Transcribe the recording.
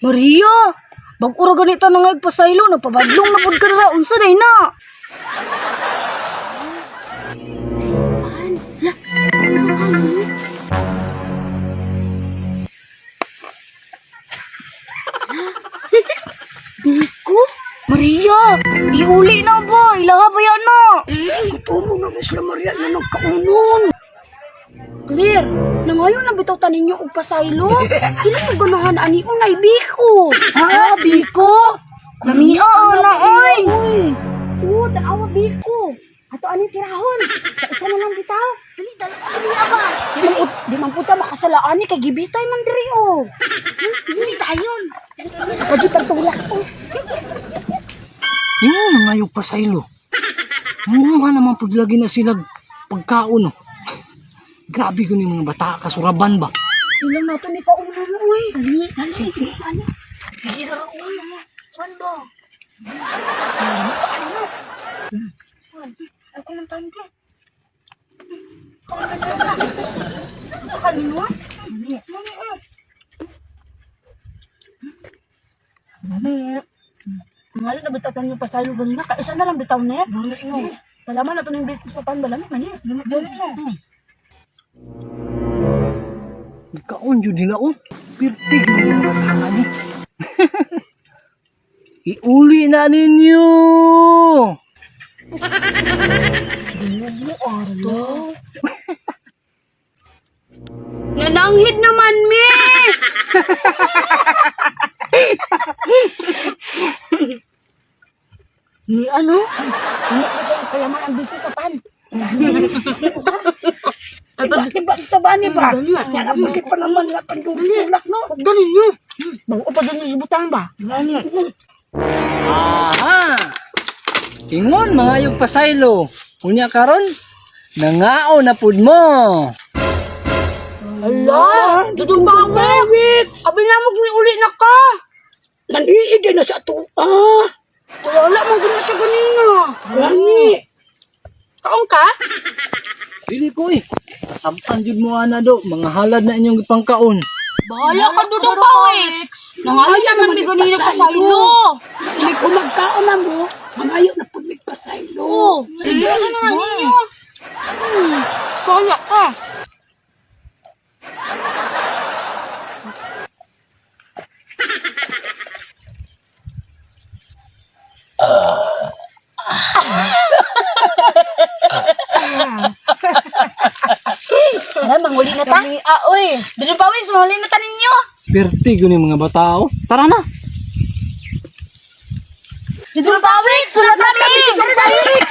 Maria, bag-o ra ganita na nga pasaylo, nagpabadlong na pud ka na, unsa day na? Biko? Maria, iuli na ba? Ilaha ba yan na? Gutumo na sila Maria na nagkaunon. Clear, nangayon na bitaw tanin niyo og pasaylo. Dili mo ganahan ani unay biko. Ha, biko? Lamia na oy. Oo, tanawa biko. Ato ani tirahon. Isa na lang bitaw. Dali, dali, dali ba? Di man puta makasalaan ni kay gibitay man diri oh. Sige tayon. Pwede pang tulak oh. Yung mga yung pasaylo. Mumuha naman pud lagi na sila pagkaon. Oh. Grabe ko ni mga bata kasuraban ba. Ilang nato ni kaunon oy. Dali, dali. Sige, ano? Sige na oy. Ano ba? Ano? Ako ng tanda. Kanino? Mami. Ngalo na bitaw tanyo pasaylo ganina ka isa na lang bitaw na. Palaman na to ning bitaw sa pan balami man ni. Gikaon jud nila oh. Pirti gyud ni mga bata ni. Iuli na ninyo. Nananghid naman mi. Ni ano? Hindi ko ba kalaman ang bitaw sa pan? Diba, diba, diba, ni ba? Yan ang pa naman la pandulak no. Dali niyo. Bago pa dali ibutang ba? Aha! Ingon mga yung pasaylo. Unya karon, nangao na pud mo. Ala, dudong bawik. Abi na mo uli na ka. Naniid na sa tuwa. Wala man gud na siya ganina. Gani. Kaon ka? Dili ko eh. Kasampan jud mo ana do, mga halad na inyong gipangkaon. Bahala ka dudong bawik. Nangayo naman mi ganina pa sa ilo. Dili ko magkaon na mo, mangayo na pud mig pasaylo. Oh, ano na ninyo? Bahala ka. Tara, manguli na ta. Ah, oy. Dudong bawik, manguli na ta ninyo. Perti gyud ni mga batao. Tara na. Dudong bawik, sulat na mi. Dudong bawik.